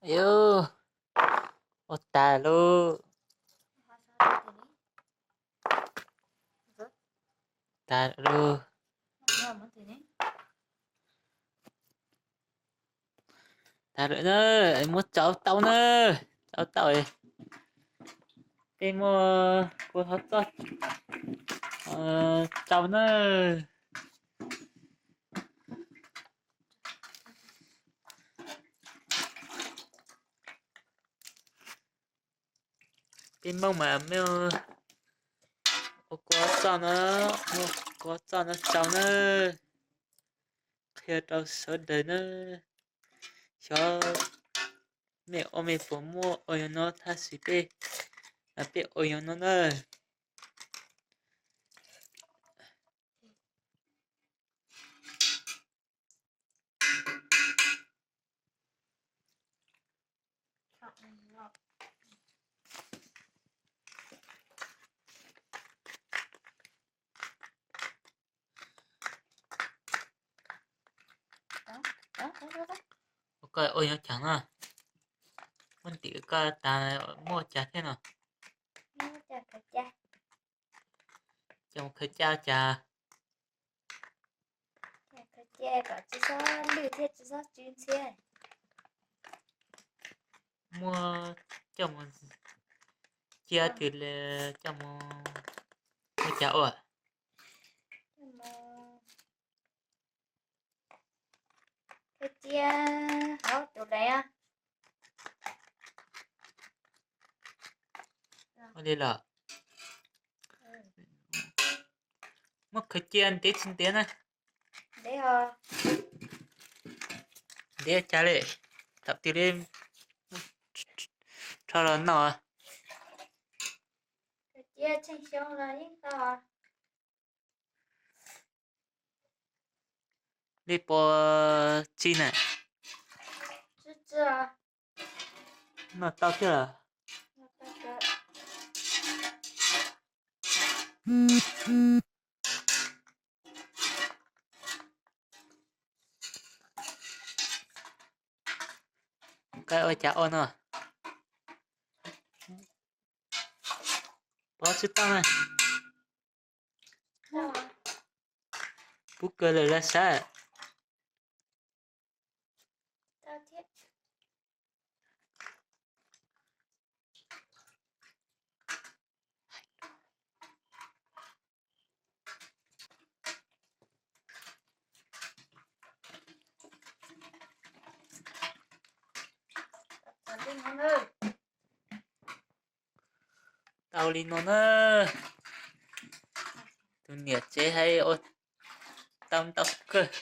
Yus, ua tag lauj. Tag lauj. Tag lawm na, muab tsau tau na, tsau tau. Peb muab kua hov txoj tsau na. Peb Hmoob mas muab ua kua txoj no, muab kua txoj no tsau na, qhia rau sawv daws na. Xyov mej ua mej puas muaj ua yam no tab sis peb, peb ua yam no na. Koj ua nyob cas na, muab ntim koj tas muab ua cas thiab no. Coj mus khaws caj cas. Kom tsis txhob lwj thiab tsis txhob tsw ntxhiab. Muab coj mus cia twg li, coj mus ua cas ua? Khaws cia hauv tus hlais. Ua li los? Muab khaws cia ntev tsis ntev na? Ntev cas li, thaum twg li rho los noj. Khaws cia tsheej xyoo los yeej tau. Li puas tsis na? Noj tau thiab los? Koj ua cas ua no? Pov tsis tau na. Puv kawg lawm lawv sav. Tau li no na. Tus niam tsev hais ua tau ntau kawg.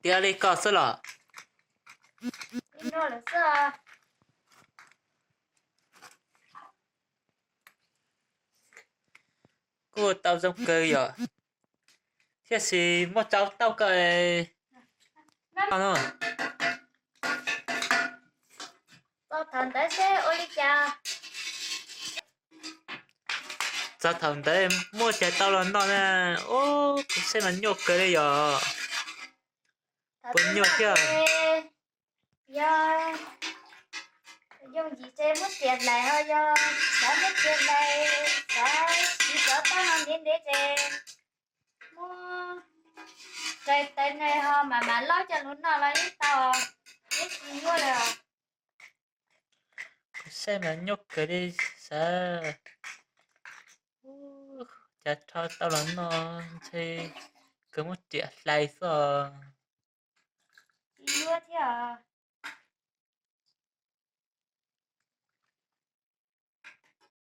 Tiav li koj xwb los? Kuj tau zoo kawg yom. Tiam sis muab tsau tau koj. Txog thaum ntawd seb ua li cas. Txog thaum ntawd muab cais tau los noj na. Ub, kuv saib mas nyuaj kawg li yom. Puas nyuaj thiab? Yog yooj yim ces muab txiav hlais, ho yog xav muab txiav hlais, xav siv cov toj no ntev ntev ces muab Txais tawv ne ho mam mam laub coj los noj los yeej tau, yeej tsis nyuaj li os. Kuv saib mas nyuaj kawg li xav. Cas rho tau los no ntshe kawg muab riam hlais xwb os. Tsis nyuaj thiab os.